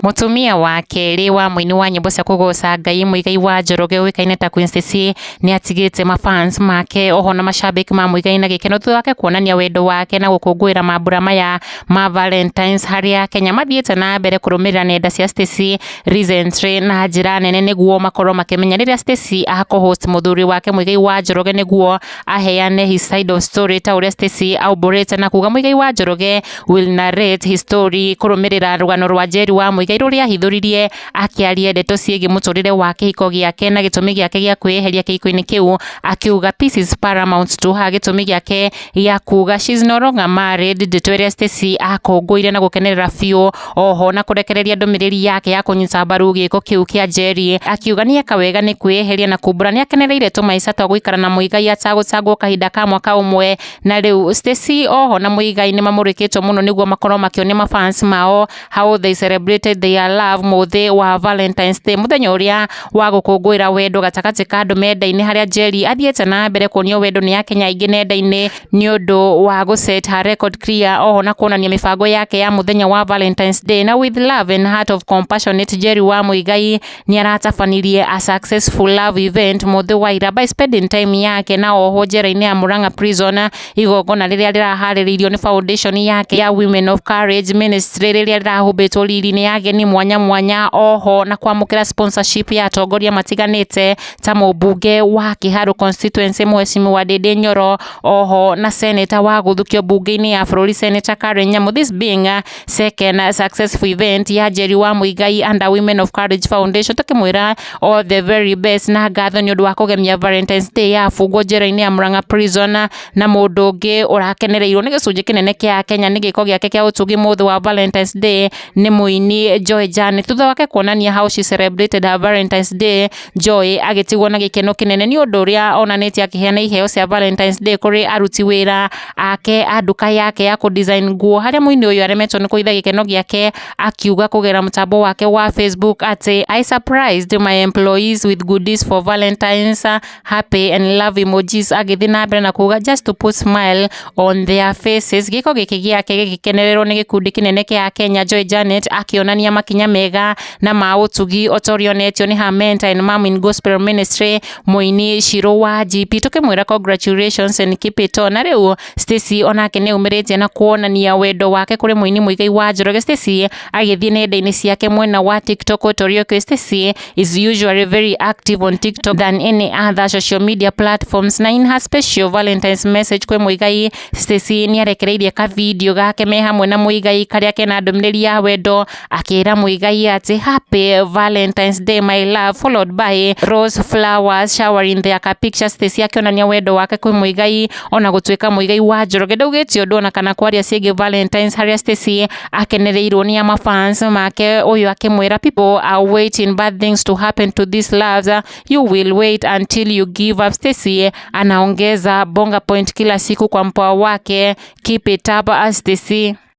Mũtumia wa kerĩ wa mũini wa nyĩmbo cia kũgoca Ngai Muigai wa Njoroge ũĩkaine ta Queen Stacy nĩ atigĩte mafans make oho na mashabiki ma Muigai na gĩkeno thutha wake kuonania wendo wake na gũkũngũĩra mambura maya ma Valentines, harĩa Kenya mathiĩte na mbere kũrũmĩrĩra nenda cia Stacy recently na njĩra nene nĩguo makorwo makĩmenya rĩrĩa Stacy akũhost mũthuri wake Muigai wa Njoroge nĩguo aheane his side of story, ta ũrĩa Stacy aumbũrĩte na kuga Muigai wa Njoroge will narrate his story kũrũmĩrĩra rũgano rwa Njeri wa Muigai rũrĩa ahithũririe akĩaria ndeto ciĩgiĩ mũtũrĩre wa kĩhiko gĩake na gĩtũmi gĩake gĩa kwĩyeheria kĩhiko-inĩ kĩu, akiuga peace is paramount to her. Gĩtũmi gĩake gĩa kuga she's no longer married, ndeto ĩrĩa Stacy akũngũire na gũkenerera biũ oho na kũrekereria ndũmĩrĩri yake ya kũnyita mbaru gĩko kĩu kĩa Njeri, akiuga nĩeka wega nĩ kwĩyeheria na kumbũra nĩakenereire tũmaica twa gũikara na Muigai atagũtangwo kahinda ka mwaka ũmwe. Na rĩu Stacy oho na Muigai nĩ mamũrĩkĩtwo mũno nĩguo makorwo makĩonia mafans mao how they celebrated their love mũthĩ wa Valentine's Day, mũthenya ũrĩa wa gũkũngũĩra wendo gatagatĩ ka andũ mendaine, harĩa Njeri athiĩte na mbere kuonio wendo nĩ akenya aingĩ nenda-inĩ nĩ ũndũ wa gũ set her record clear oho na kuonania mĩbango yake ya mũthenya wa Valentine's Day. Na with love and heart of compassionate, Njeri wa Muigai nĩ aratabanirie a successful love event mũthĩ wa ira by spending time yake na ohwo njera-inĩ ya Murang'a Prison, igongona rĩrĩa rĩraharĩrĩirio nĩ foundation yake ya Women of Courage Ministry, rĩrĩa rĩrahumbĩtwo riri nĩ ageni mwanya mwanya oho na kwamũkĩra sponsorship ya atongoria matiganĩte ta mũmbunge wa Kiharu constituency, Mheshimiwa Ndindi Nyoro, oho na senator wa gũthukio mbunge-inĩ ya bũrũri, Senator Karen Nyamu. This being a second successful event ya Njeri wa Muigai under Women of Courage Foundation, tukimwĩra all the very best na ngatho nĩ ũndũ wa kũgemia Valentine's Day ya abungwo njera-inĩ ya Murang'a Prison. Na mũndũ ũngĩ ũrakenereirwo nĩ gĩcunjĩ kĩnene kĩa Kenya nĩ gĩko gĩake kĩa ũtugi mũthĩ wa Valentine's Day nĩ mũini Joy Janet, thutha wake kuonania how she celebrated her Valentine's Day. Joy agĩtigwo na gĩkeno kĩnene nĩ ũndũ ũrĩa onanĩtie akĩheana iheo cia Valentine's Day kũrĩ aruti wĩra ake a nduka yake ya kũ design nguo, harĩa mũini ũyũ aremetwo nĩ kũhitha gĩkeno gĩake akiuga kũgerera mũtambo wake wa Facebook atĩ, "I surprised my employees with goodies for Valentine's, happy and love emojis," agĩthiĩ na mbere na kuga, "Just to put smile on their faces." Gĩko gĩkĩ gĩake gĩgĩkenererwo nĩ gĩkundi kĩnene kĩa Kenya, Joy Janet akĩonania makinya mega na ma ũtugi ota ũrĩa onetio nĩ her mentor and mom in gospel ministry, mũini Shiro wa GP, tukĩmwĩra congratulations and keep it on. Na rĩu Stacy onake nĩ aumĩrĩtie na kuonania wendo wake kũrĩ mũini Muigai wa Njoroge. Stacy agĩthiĩ nenda-inĩ ciake mwena wa TikTok ũtorio. Stacy is usually very active on TikTok than any other social media platforms, na in her special Valentine's message kwĩ Muigai, Stacy nĩ arekereirie ka video gake me hamwe na Muigai karĩa kena ndũmĩrĩri ya wendo, akĩra Muigai atĩ, "Happy Valentine's Day, my love," followed by rose flowers showering their ka picture. Stacy akĩonania wendo wake kwĩ Muigai ona gũtuĩka Muigai wa Njoroge ndaugĩte ũndũ ona kana kwaria ciĩgiĩ Valentine's, harĩa Stacy akenereirwo nĩ mafans make ũyũ akĩmwĩra, "People are waiting bad things to happen to this love. You will wait until you give up." Stacy anaongeza bonga point kila siku kwa mpoa wake. Keep it up, Stacy.